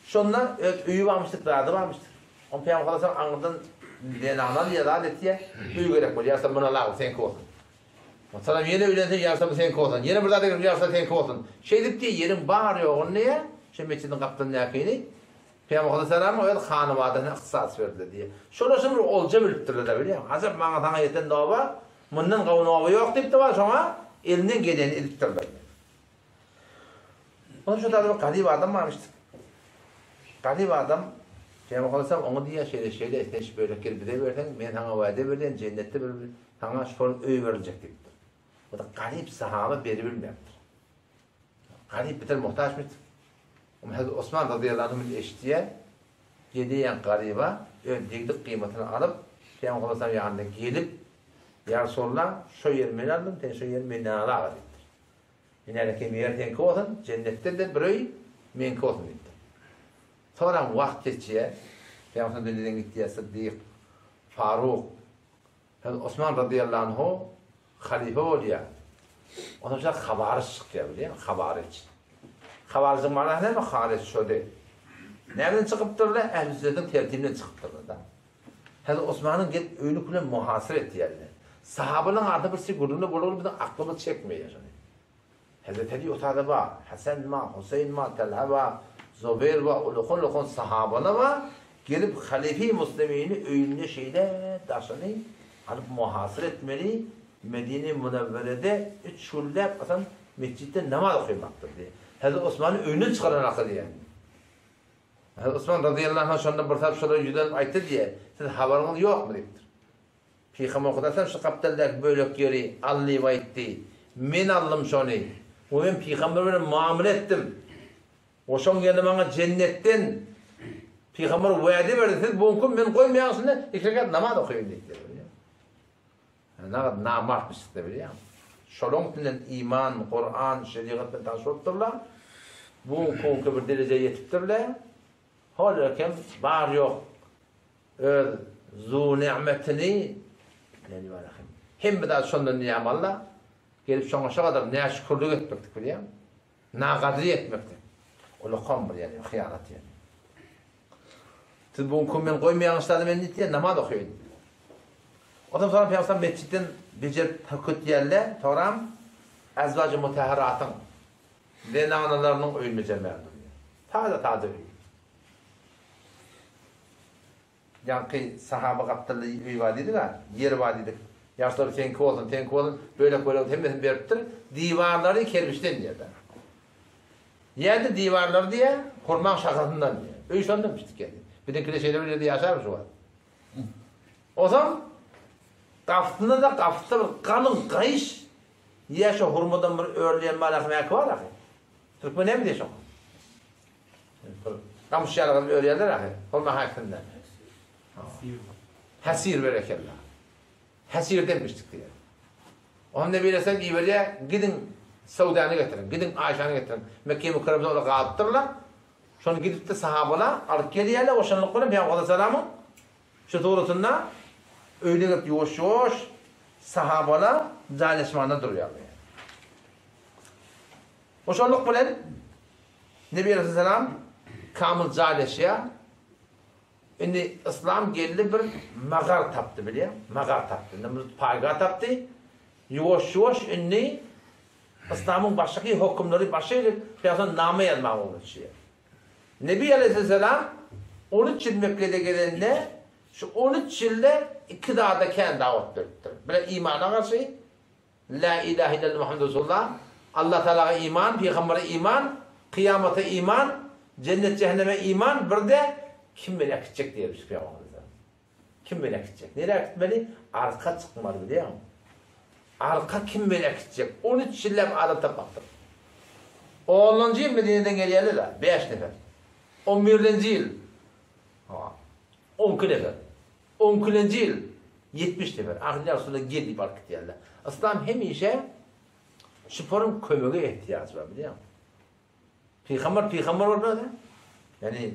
şonda öz öýi barmyş diýip, zady barmyş diýip. Oň Pygamber sallallahu aleyhi aňyrdan zenana diýýär, zat etýär, öý gerek bolýar, ýa-da muny al, seňki bolsun. Salam ýene öýlense, ýa-da bu seňki bolsun. Ýene bir zat gerek, ýa-da seňki bolsun. Şeýdip diýýär, ýeriň bar ýoguny diýýär, şu mesjidiň gapdalyndakyny Pygamber sallallahu öz hanybadasyna ykdysas berdiler diýýär. Şolar şol bir olja bilipdirler-de bilýäňmi? Ajap maňa saňa ýeten noba, mundan gowy noba ýok diýip-de bar şoňa elinden gelenini edipdirler. Ondan şu taýda bir garyp adam barmyş. Garyp adam Pygamber sallallahu oňa diýýär, şeýle şeýle sen şu bölek ýeri bize berseň, men saňa wada berýän, jennetde bir saňa şol öý beriljek diýipdir. O da garyp sahaba beribilmäpdir. Garyp biter muhtaçmyş. Hazreti Osman razyýallahu anhu eşitýär, gelýän garyba öz degdik gyýmatyny alyp, Pygamber sallallahu ýanyna gelip, Ýa Resulallah, şo ýeri men aldym, sen şo ýeri menden alaga diýipdir. Inäreki ýer seňki bolsun, jennetde-de bir öý meňki bolsun diýipdir. Soňram wagt geçýär, Pygamber sallallahu dünýeden gitýär, Syddyk, Faruk, Hazreti Osman razyýallahu anhu halypa bolýar. Ondan soň hawaryj çykýar bilýäňmi? Hawaryj. Hawaryjyň manasy näme? Haryj şody. Nämeden çykypdyrlar? Ähli sünnetiň tertibinden çykypdyrlar da. Hazreti Osmanyň gelip öýüni külen muhasyr etýärler. Sahabalaryň arasynda bir şey gürrüňler bolup biziň aklymyz çekmeýär şony. Hazreti Ali otada bar, Hasan bar, Huseýn bar, Talha bar, Zubeýr bar, ulukan-ulukan sahabalar bar. Gelip halife-i muslimini öýünde şeýle daşyny alyp muhasyr etmeli, Medine-i Münewwerede üç günläp atan mesjitde namaz okaýmakdyr diýýär. Hazreti Osmany öýünden çykaran akyl diýýär. Hazreti Osman razyýallahu anh şonda bir tarap şolara ýüzlenip aýtdy diýýär, Siz habaryňyz ýokmy diýipdir. Pygamber Hudaýdan şu gapdaldaky bölek ýeri al diýip aýtdy. Men aldym şony. We men pygamber bilen mamla etdim. We şoň ýerine maňa jennetden pygamber wade berdi. Siz bu gün men goýmaýaň şunda iki rekat namaz okaýyn diýdi. Nagat namartmyş size bilýän. Şolaň üstünden iman, Kuran, şerigat bilen tanyş bolupdyrlar. Bu günki bir derejä ýetipdirler. Hol eken bar ýok Öz zu ni'metini hemme zat şondan ni'am Alla, gelip şoňa şo gadar näşükürlik etmekdik bilýäňmi? Nagadry etmekdik. Ulakam bir ýani hyýanat ýani. Siz bu gün men goýmaýaňyz şada men diýdi, namaz okaýyn. Ondan soň Pygamber mesjitden bejerip hökütýärler, soňram azwajy mutahharatyň zenanalarynyň öýüni bejermäge durýar. Taze-taze öý. Ýaňky sahaba gapdalda öý bar diýdik-ä, ýer bar diýdik. Ýagşylar seňki bolsun, seňki bolsun, bölek-bölek hemmesini beripdir. Diwarlary kerpiçden diýýär-de. Ýa-da diwarlary diýýär, hurmaň şahasyndan diýýär. Öý şondan pişdik ýa. Biziňkide şeýle bir ýerde ýaşarmy şu wagt? Onsoň gapysynda-da gapysda bir galyň gaýyş ýa şo hurmadan bir örülýän bar ahy, mäki bar ahy. Türkmen näme diýýär şoňa? Gamyş ýaly gylyp örýärler ahy, hurma haýsynda. Hasir berekella. Hasirden bişdik diýýär. Onda biresen iberýär, gidiň Sawdany getiriň, gidiň Aýşany getiriň. Mekke Mükerremede olar galypdyrlar. Şony gidip-de sahabalar alyp gelýärler, oşanlyk bilen Pygamber sallallahu şu suratynda. Öýüne gelip ýuwaş-ýuwaş sahabalar jaýlaşmana durýarlar. Oşonluk bilen Nebi aleyhisselam kamyl jaýlaşýar. Indi yslam geldi bir magar tapdy bilýäň, magar tapdy. Indi bir paýga tapdy. Ýuwaş-ýuwaş indi yslamyň başaky hökümleri başa gelip, Pygamber nama ýazmaga ugraşýar. Nebi aleyhisselam 13 ýyl Mekgede gezende, şu 13 ýylda iki zada kän dawat beripdir. Biri imana garşy, Lä ilahe illallah Muhammedur Resulullah, Allah Tagalaga iman, pygambere iman, kyýamata iman, jennet jähenneme iman, birde kim meni äkitjek diýermiş pygamberimize. Kim meni äkitjek? Nirä äkitmeli? Arka çykmaly bilýäňmi? Arka kim meni äkitjek? 13 ýyllap adam tapmakdyr. Onunjy ýyl Medineden gelýärler-de, 5 nefer. On birlenji ýyl, 12 nefer. On ikilenji ýyl 70 nefer. Ahyr ýa Resulallah gel diýip alyp gitýärler. Yslam hemişe şuparyň kömege ehtiýajy bar bilýäňmi? Pygamber pygamber bolmaz-a. Ýani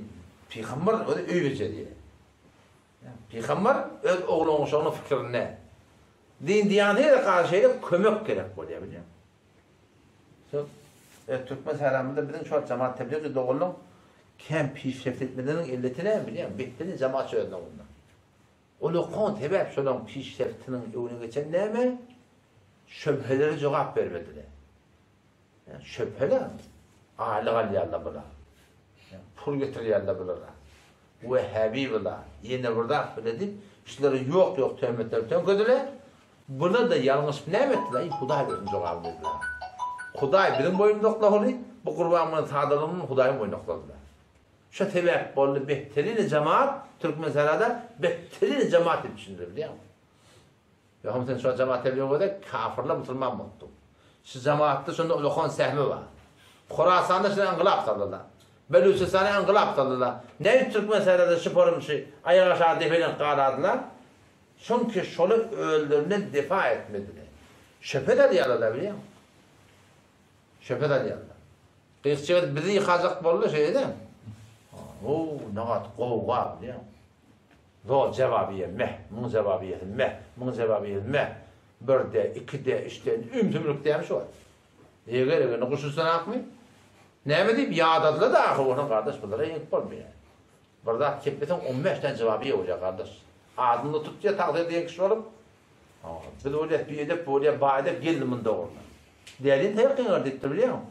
pygamber özi öý bejerýär. Pygamber öz oglan-uşagynyň fikirinde. Din diýanete garşy şeýle kömek gerek bolýar bilýäňmi? Şu e, türkmen sähramyzda biziň şu wagt jemaat tebliğ doganlyň kän pişreft etmeleriniň illeti näme bilýäňmi? Betbili jemaat şu özüne onda. Ol okon sebäp şolaň pişreftiniň öňüne geçen näme? Şöbhelere jogap bermediler. Yani şöbheler aýlyk alýarlar bular. Yani pul getirýärler bulara. Wehhabi bular. Ýene bir zat bile diýip, şulara ýok-ýok töhmetler töňkediler. Buna-da ýalňyşyp näme etdiler? Eý, Hudaý bersin jogabyny berdiler. Hudaý biziň boýnumyza oklagyny, bu Gurbangulynyň sadalygyny Hudaýyň boýnuna okladylar. Şo sebäp boldy betterini jemaat Türkmensährada betterini jemaat diýip düşündiler bilýäňmi? Ýogsam sen şo jemaat tebliğ bolsa kafirler musulman bolupdy. Şu jemaatda şonda ulakan sehmi bar. Horasanda şuna ynkylap saldylar. Belüçistana ynkylap saldylar. Näme üçin Türkmensährada şu porumşy aýak aşagy depelenip galadylar? Çünki şoly özlerinden defa etmediler. Şöpet alýarlar-da bilýäňmi? Şöpet alýarlar. Gyzçy gelip bizi ýykajak boldy şeýle-de. O, nagat gowga bilýäňmi? Zor jebabiýe meh, muň jebabiýesi meh, muň jebabiýesi meh. Birde, ikide, üçde, ümsümlik dämi şu wagt? Eger egerini guşulsanakmy? Näme diýip ýadadylar-da ahyr onuň gardaş bulara ýeňip bolmaýar. Bir zat kepleseň on bäş däne jogaby ýok bolýar gardaş. Adyny tutýar tagsyr diýen kişi bolup. Biz bolýas biedep bolýar baýdep geldi munda ogluna. Dälin taýak gyňar diýipdir bilýäňmi?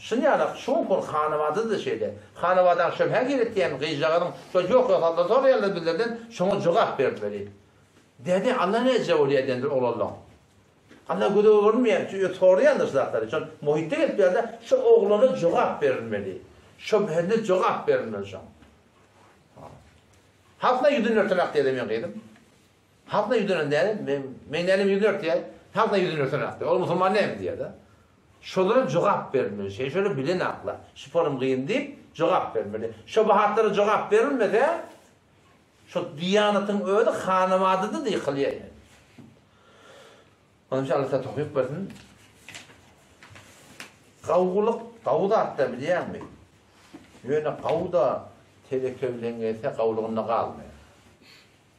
Şun ýalak şuňkul Hanabada-da şeýle. Hanabadaň şöbhä giretýän gyzjagazyň şo ýok ýok zatlar soraýarlar bizlerden şoňa jogap bermeli. Däde Alla näce bolýar diýendir oglanlaň. Alla göze görünmeýän şu soraýandyr şu zatlary. Şol muhitde gelip ýerde şu oglana jogap berilmeli. Şöbhene jogap berilmeli şoň. Halkna ýüzüni örtenak diýdi men gyzym. Halkna ýüzüni näme? Men men näme ýüzüni örtýär? Halkna ýüzüni örtenak diýdi. Ol musulman näme diýýär-de. Şolara jogap berilmeli. Şey şöyle bilen akla. Şuparym gyýyn diýip jogap bermeli. Şobahatlara jogap berilmese Şo diýanatyň özi Hanabadada-da ýykylýar ýaly. Onuň üçin Allah towfyk bersin. Gawulyk gawy zat-da bilýäňmi? Ýöne gawy-da teleke bilen gelse gawulygynda galmaýar.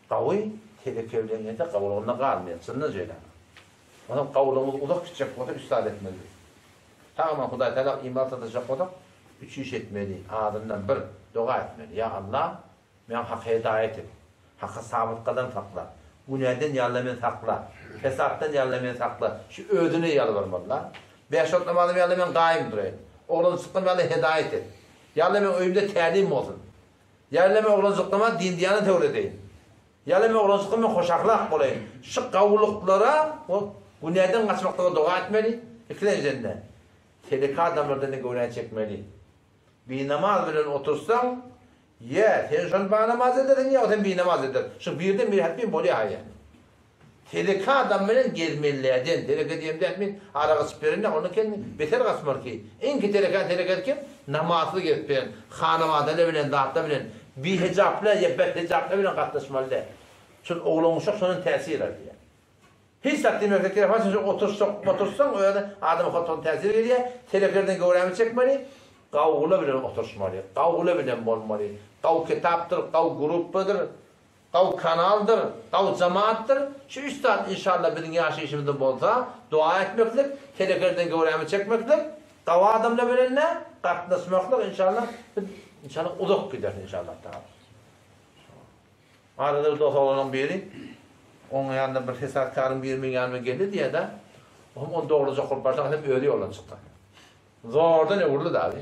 Gawy teleke bilen gelse gawulygynda galmaýar. Çyndan şeýle. Onsoň gawulygymyz uzak gitjek bolsa üç zat etmeli biz. Sag-aman Hudaý Tagala iman sataşjak bolsak üç iş etmeli. Azyndan bir, doga etmeli. Ýa Allah, Meň Haka hidaýat et. Haka sabyt gadam sakla. Günäden ýalla meni sakla. Fesatdan ýalla meni sakla. Şu özüne ýalbarmaly-da. Bäş wagt namazym ýalla men gaýym duraýyn. Oglanjyklam ýalla hidaýat et. Ýalla meň öýümde tälim bolsun. Ýalla men oglanjyklama din-diýanat öwredeýin. Ýalla men oglanjyklam men hoşahlak bolaýyn. Şu gawulyklara günäden gaçmaklyga doga etmeli. Ikilenjende, teleke adamlardan-da göwrä çekmeli. Binamaz bilen otursaň, Ýa, sen şony banamaz edersiň, ýa o seni binamaz eder. Şu birden biri hetmin bolýa ýa. Teleke adam bilen gezmelilerden, teleke diýemde hetmin arak içip berende onda kendi beter gaçmaly ki. Iňki telekäni telekesi kim? Namazsyz gezip beren, hanawadale bilen, zatlar bilen, bihejaplar ýa bethejaplar bilen gatnaşmaly däl. Şol oglan-uşak şondan täsir alýar. Hiç zat diýmeklik gerek haçan şu oturyşjak otursaň özi adama hotoň täsiri gelýär, telekerden göwrämi çekmeli, gawgula bilen oturyşmaly, gawgula bilen bolmaly, gaw kitapdyr, gaw gruppadyr, Gawy kanaldyr, gawy jamaatdyr. Şu üç zat inşallah biziň ýaşaýşymyzda bolsa, dua etmeklik, telekerden göwrämizi çekmeklik, gawy adamlar bilen gatnaşmaklyk inşallah biz inşallah uzak gideris inşallah taala. Arada bir dost oglanyň biri oň ýanyna bir hesapkaryň biri meň ýanyma geldi diýýär-de, ohm ony dogrulajak bolup barsa, hem özi ýoldan çykdy. Zordan öwrüldi dagy.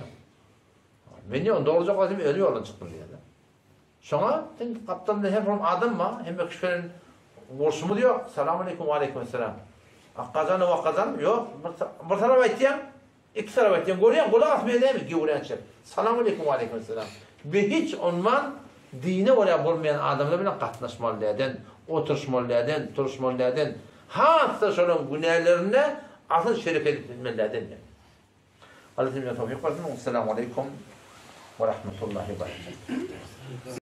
Men ony dogrulajak bolsam özi ýoldan çykdym diýýär-de. Şoňa sen gapdalynda her bir adam bar, hemme kişi bilen urşumyz ýok. Salam aleýkum, waleýkim esselam. Akgazan, wakgazan ýok. Bir tarap aýtýaň, iki tarap aýtýaň. Görýäň, gulak asmaýar dämi gewränçek. Salam aleýkum, waleýkim esselam. Be hiç onman dine görä bolmaýan adamlar bilen gatnaşmaly däden, oturyşmaly däden, turuşmaly däden. Has-da şolaryň günälerinde asyl şerek edip bilmeli däden. Allah size towfyk bersin. Esselamu aleýkum we rahmetullahi we berekatuh.